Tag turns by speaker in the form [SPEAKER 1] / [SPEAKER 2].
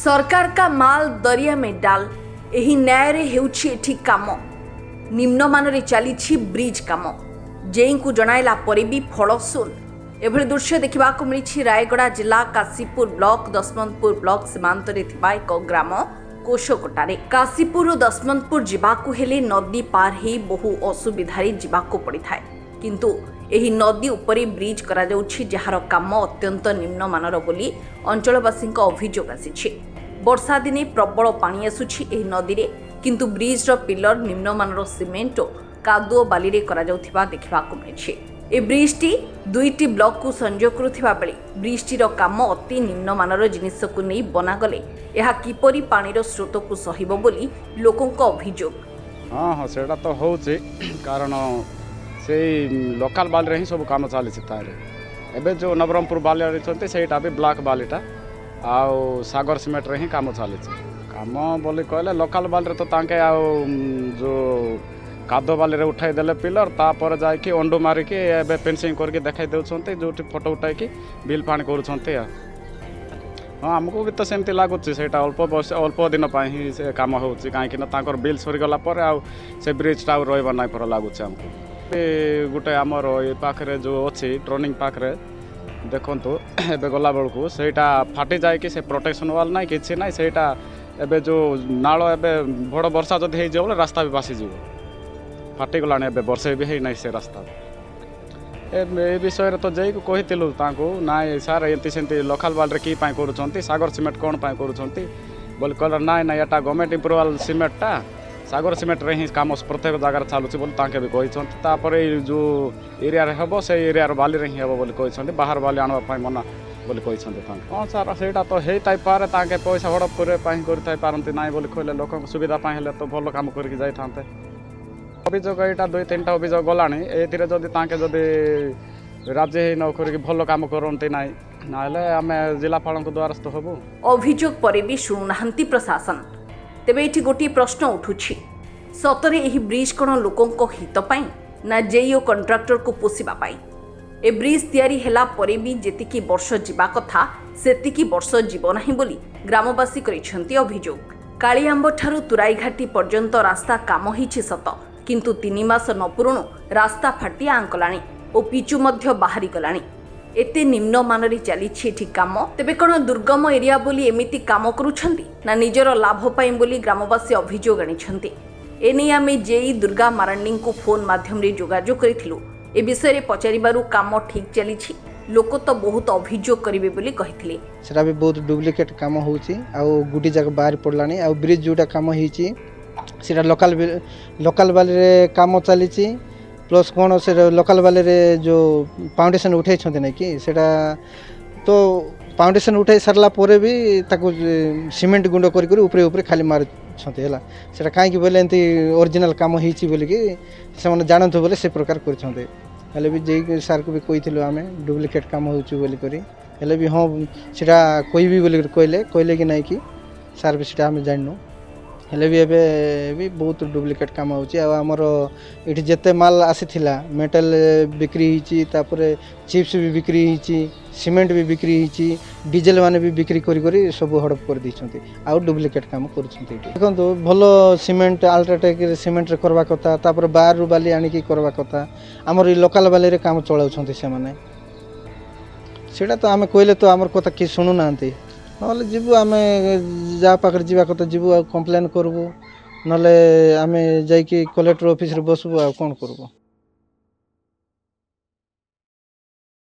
[SPEAKER 1] सरकार का माल दरिया में डाल, ଏହି ନ୍ୟାୟରେ ହେଉଛି ଏଠି କାମ। ନିମ୍ନମାନରେ ଚାଲିଛି ବ୍ରିଜ୍ କାମ। ଜେଇଙ୍କୁ ଜଣାଇଲା ପରେ ବି ଫଳ ଶୂନ। ଏଭଳି ଦୃଶ୍ୟ ଦେଖିବାକୁ ମିଳିଛି ରାୟଗଡ଼ା ଜିଲ୍ଲା କାଶୀପୁର ବ୍ଲକ ଦଶମନ୍ତପୁର ବ୍ଲକ ସୀମାନ୍ତରେ ଥିବା ଏକ ଗ୍ରାମ କୋଶକଟାରେ। କାଶୀପୁରରୁ ଦଶମନ୍ତପୁର ଯିବାକୁ ହେଲେ ନଦୀ ପାର ହେଇ ବହୁ ଅସୁବିଧାରେ ଯିବାକୁ ପଡ଼ିଥାଏ। କିନ୍ତୁ ଏହି ନଦୀ ଉପରେ ବ୍ରିଜ୍ କରାଯାଉଛି, ଯାହାର କାମ ଅତ୍ୟନ୍ତ ନିମ୍ନମାନର ବୋଲି ଅଞ୍ଚଳବାସୀଙ୍କ ଅଭିଯୋଗ ଆସିଛି। ବର୍ଷା ଦିନେ ପ୍ରବଳ ପାଣି ଆସୁଛି ଏହି ନଦୀରେ, କିନ୍ତୁ ବ୍ରିଜ୍ର ପିଲର ନିମ୍ନମାନର ସିମେଣ୍ଟ ଓ କାଦୁଅ ବାଲିରେ କରାଯାଉଥିବା ଦେଖିବାକୁ ମିଳିଛି। ଏ ବ୍ରିଜ୍ଟି ଦୁଇଟି ବ୍ଲକକୁ ସଂଯୋଗ କରୁଥିବା ବେଳେ ବ୍ରିଜ୍ଟିର କାମ ଅତି ନିମ୍ନମାନର ଜିନିଷକୁ ନେଇ ବନାଗଲେ ଏହା କିପରି ପାଣିର ସ୍ରୋତକୁ ସହିବ ବୋଲି ଲୋକଙ୍କ ଅଭିଯୋଗ।
[SPEAKER 2] ହଁ, ସେଇଟା ତ ହେଉଛି, କାରଣ ସେଇ ଲୋକାଲ୍ ବାଲିରେ ହିଁ ସବୁ କାମ ଚାଲିଛି ତାହିଁରେ। ଏବେ ଯେଉଁ ନବରଙ୍ଗପୁର ବାଲି ଆଣିଛନ୍ତି, ସେଇଟା ବି ବ୍ଲାକ୍ ବାଲିଟା ଆଉ ସାଗର ସିମେଣ୍ଟରେ ହିଁ କାମ ଚାଲିଛି। କାମ ବୋଲି କହିଲେ ଲୋକାଲ୍ ବାଲିରେ ତ ତାଙ୍କେ ଆଉ ଯେଉଁ କାଦୁଅ ବାଲିରେ ଉଠାଇ ଦେଲେ ପିଲର, ତାପରେ ଯାଇକି ଅଣ୍ଡୁ ମାରିକି ଏବେ ଫେନ୍ସିଂ କରିକି ଦେଖାଇ ଦେଉଛନ୍ତି, ଯେଉଁଠି ଫଟୋ ଉଠାଇକି ବିଲ୍ ପାଣି କରୁଛନ୍ତି। ଆଉ ହଁ, ଆମକୁ ବି ତ ସେମିତି ଲାଗୁଛି, ସେଇଟା ଅଳ୍ପ ବର୍ଷ, ଅଳ୍ପ ଦିନ ପାଇଁ ହିଁ ସେ କାମ ହେଉଛି, କାହିଁକି ନା ତାଙ୍କର ବିଲ୍ ସରିଗଲା ପରେ ଆଉ ସେ ବ୍ରିଜ୍ଟା ଆଉ ରହିବ ନାହିଁ ପରା ଲାଗୁଛି ଆମକୁ। ଏ ଗୋଟେ ଆମର ଏ ପାଖରେ ଯେଉଁ ଅଛି ଟର୍ଣ୍ଣିଂ ପାଖରେ ଦେଖନ୍ତୁ, ଏବେ ଗଲାବେଳକୁ ସେଇଟା ଫାଟି ଯାଇକି ସେ ପ୍ରୋଟେକ୍ସନ୍ ୱାଲ୍ ନାହିଁ, କିଛି ନାହିଁ। ସେଇଟା ଏବେ ଯେଉଁ ନାଳ, ଏବେ ବଡ଼ ବର୍ଷା ଯଦି ହେଇଯିବ ବୋଲେ ରାସ୍ତା ବି ଭାସିଯିବ। ଫାଟିଗଲାଣି ଏବେ, ବର୍ଷେ ବି ହେଇନାହିଁ ସେ ରାସ୍ତା। ଏ ବିଷୟରେ ତ ଯାଇକି କହିଥିଲୁ ତାଙ୍କୁ, ନାଇଁ ସାର୍, ଏମିତି ସେମିତି ଲୋକାଲ୍ ବାଲିରେ କି ପାଇଁ କରୁଛନ୍ତି, ସାଗର ସିମେଣ୍ଟ କ'ଣ ପାଇଁ କରୁଛନ୍ତି ବୋଲି କହିଲେ, ନାଇଁ ନାଇଁ, ଏଟା ଗଭର୍ଣ୍ଣମେଣ୍ଟ ଇମ୍ପ୍ରୁଭାଲ୍ ସିମେଣ୍ଟଟା, ସାଗର ସିମେଣ୍ଟରେ ହିଁ କାମ ପ୍ରତ୍ୟେକ ଜାଗାରେ ଚାଲୁଛି ବୋଲି ତାଙ୍କେ ବି କହିଛନ୍ତି। ତାପରେ ଏଇ ଯେଉଁ ଏରିଆରେ ହେବ, ସେଇ ଏରିଆର ବାଲିରେ ହିଁ ହେବ ବୋଲି କହିଛନ୍ତି, ବାହାର ବାଲି ଆଣିବା ପାଇଁ ମନା ବୋଲି କହିଛନ୍ତି ତାଙ୍କେ। ହଁ ସାର୍, ସେଇଟା ତ ହେଇଥାଇପାରେ, ତାଙ୍କେ ପଇସା ହଡ଼ପ କରିବା ପାଇଁ କରିଥାଇ ପାରନ୍ତି। ନାଇଁ ବୋଲି କହିଲେ ଲୋକଙ୍କ ସୁବିଧା ପାଇଁ ହେଲେ ତ ଭଲ କାମ କରିକି ଯାଇଥାନ୍ତେ। ଅଭିଯୋଗ ଏଇଟା ଦୁଇ ତିନିଟା ଅଭିଯୋଗ ଗଲାଣି। ଏଇଥିରେ ଯଦି ତାଙ୍କେ ଯଦି ରାଜି ହେଇ ନ କରିକି ଭଲ କାମ କରନ୍ତି ନାହିଁ, ନହେଲେ ଆମେ ଜିଲ୍ଲାପାଳଙ୍କ ଦ୍ୱାରସ୍ଥ ହେବୁ।
[SPEAKER 1] ଅଭିଯୋଗ ପରେ ବି ଶୁଣୁନାହାନ୍ତି ପ୍ରଶାସନ। ତେବେ ଏଠି ଗୋଟିଏ ପ୍ରଶ୍ନ ଉଠୁଛି, ସତରେ ଏହି ବ୍ରିଜ୍ କ'ଣ ଲୋକଙ୍କ ହିତ ପାଇଁ ନା ଜେଇ ଓ କଣ୍ଟ୍ରାକ୍ଟରକୁ ପୋଷିବା ପାଇଁ? ଏ ବ୍ରିଜ୍ ତିଆରି ହେଲା ପରେ ବି ଯେତିକି ବର୍ଷ ଯିବା କଥା ସେତିକି ବର୍ଷ ଯିବ ନାହିଁ ବୋଲି ଗ୍ରାମବାସୀ କରିଛନ୍ତି ଅଭିଯୋଗ। କାଳିଆମ୍ବଠାରୁ ତୁରାଇଘାଟି ପର୍ଯ୍ୟନ୍ତ ରାସ୍ତା କାମ ହେଇଛି ସତ, କିନ୍ତୁ 3 ମାସ ନ ପୂରୁଣୁ ରାସ୍ତା ଫାଟି ଆଁ କଲାଣି ଓ ପିଚୁ ମଧ୍ୟ ବାହାରିଗଲାଣି। ଏତେ ନିମ୍ନମାନରେ ଚାଲିଛି ଏଠି କାମ। ତେବେ କ'ଣ ଦୁର୍ଗମ ଏରିଆ ବୋଲି ଏମିତି କାମ କରୁଛନ୍ତି ନା ନିଜର ଲାଭ ପାଇଁ ବୋଲି ଗ୍ରାମବାସୀ ଅଭିଯୋଗ ଆଣିଛନ୍ତି। ଏନେଇ ଆମେ ଜେଇ ଦୁର୍ଗା ମାରାଣ୍ଡିଙ୍କୁ ଫୋନ୍ ମାଧ୍ୟମରେ ଯୋଗାଯୋଗ କରିଥିଲୁ। ଏ ବିଷୟରେ ପଚାରିବାରୁ କାମ ଠିକ୍ ଚାଲିଛି, ଲୋକ ତ ବହୁତ ଅଭିଯୋଗ କରିବେ ବୋଲି କହିଥିଲେ।
[SPEAKER 3] ସେଟା ବି ବହୁତ ଡୁପ୍ଲିକେଟ୍ କାମ ହେଉଛି ଆଉ ଗୁଟି ଯାକ ବାହାରି ପଡ଼ିଲାଣି। ଆଉ ବ୍ରିଜ୍ ଯେଉଁଟା କାମ ହେଇଛି, ସେଇଟା ଲୋକାଲ୍ ବାଲିରେ କାମ ଚାଲିଛି। ପ୍ଲସ୍ କ'ଣ, ସେଟା ଲୋକାଲ୍ ବାଲିରେ ଯେଉଁ ଫାଉଣ୍ଡେସନ୍ ଉଠାଇଛନ୍ତି ନାଇଁ କି, ସେଇଟା ତ ଫାଉଣ୍ଡେସନ୍ ଉଠାଇ ସାରିଲା ପରେ ବି ତାକୁ ସିମେଣ୍ଟ ଗୁଣ୍ଡ କରି କରି ଉପରେ ଉପରେ ଖାଲି ମାରୁଛନ୍ତି। ହେଲା, ସେଇଟା କାହିଁକି ବୋଇଲେ ଏମିତି ଅରିଜିନାଲ୍ କାମ ହେଇଛି ବୋଲିକି ସେମାନେ ଜାଣନ୍ତୁ ବୋଲେ ସେ ପ୍ରକାର କରିଛନ୍ତି। ହେଲେ ବି ଜେଇ ସାର୍କୁ ବି କହିଥିଲୁ ଆମେ, ଡୁପ୍ଲିକେଟ୍ କାମ ହେଉଛି ବୋଲିକରି। ହେଲେ ବି ହଁ, ସେଇଟା କହିବି ବୋଲିକରି କହିଲେ। କହିଲେ କି ନାଇଁ କି ସାର୍ ବି, ସେଇଟା ଆମେ ଜାଣିନୁ। ହେଲେ ବି ଏବେ ବି ବହୁତ ଡୁପ୍ଲିକେଟ୍ କାମ ହେଉଛି। ଆଉ ଆମର ଏଠି ଯେତେ ମାଲ ଆସିଥିଲା, ମେଟାଲ ବିକ୍ରି ହେଇଛି, ତାପରେ ଚିପ୍ସ ବି ବିକ୍ରି ହେଇଛି, ସିମେଣ୍ଟ ବି ବିକ୍ରି ହେଇଛି, ଡିଜେଲ ମାନେ ବି ବିକ୍ରି କରି କରି ସବୁ ହଡ଼ପ କରିଦେଇଛନ୍ତି ଆଉ ଡୁପ୍ଲିକେଟ୍ କାମ କରୁଛନ୍ତି ଏଠି। ଦେଖନ୍ତୁ, ଭଲ ସିମେଣ୍ଟ, ଆଲ୍ଟ୍ରାଟେକ୍ ସିମେଣ୍ଟରେ କରିବା କଥା, ତାପରେ ବାହାରରୁ ବାଲି ଆଣିକି କରିବା କଥା। ଆମର ଏଇ ଲୋକାଲ୍ ବାଲିରେ କାମ ଚଳାଉଛନ୍ତି ସେମାନେ। ସେଇଟା ତ ଆମେ କହିଲେ ତ ଆମର କଥା କିଏ ଶୁଣୁନାହାନ୍ତି। ନହେଲେ ଯିବୁ ଆମେ, ଯାହା ପାଖରେ ଯିବା କଥା ଯିବୁ ଆଉ କମ୍ପ୍ଲେନ୍ କରିବୁ, ନହେଲେ ଆମେ ଯାଇକି କଲେକ୍ଟର ଅଫିସରେ ବସିବୁ, ଆଉ କ'ଣ କରିବୁ?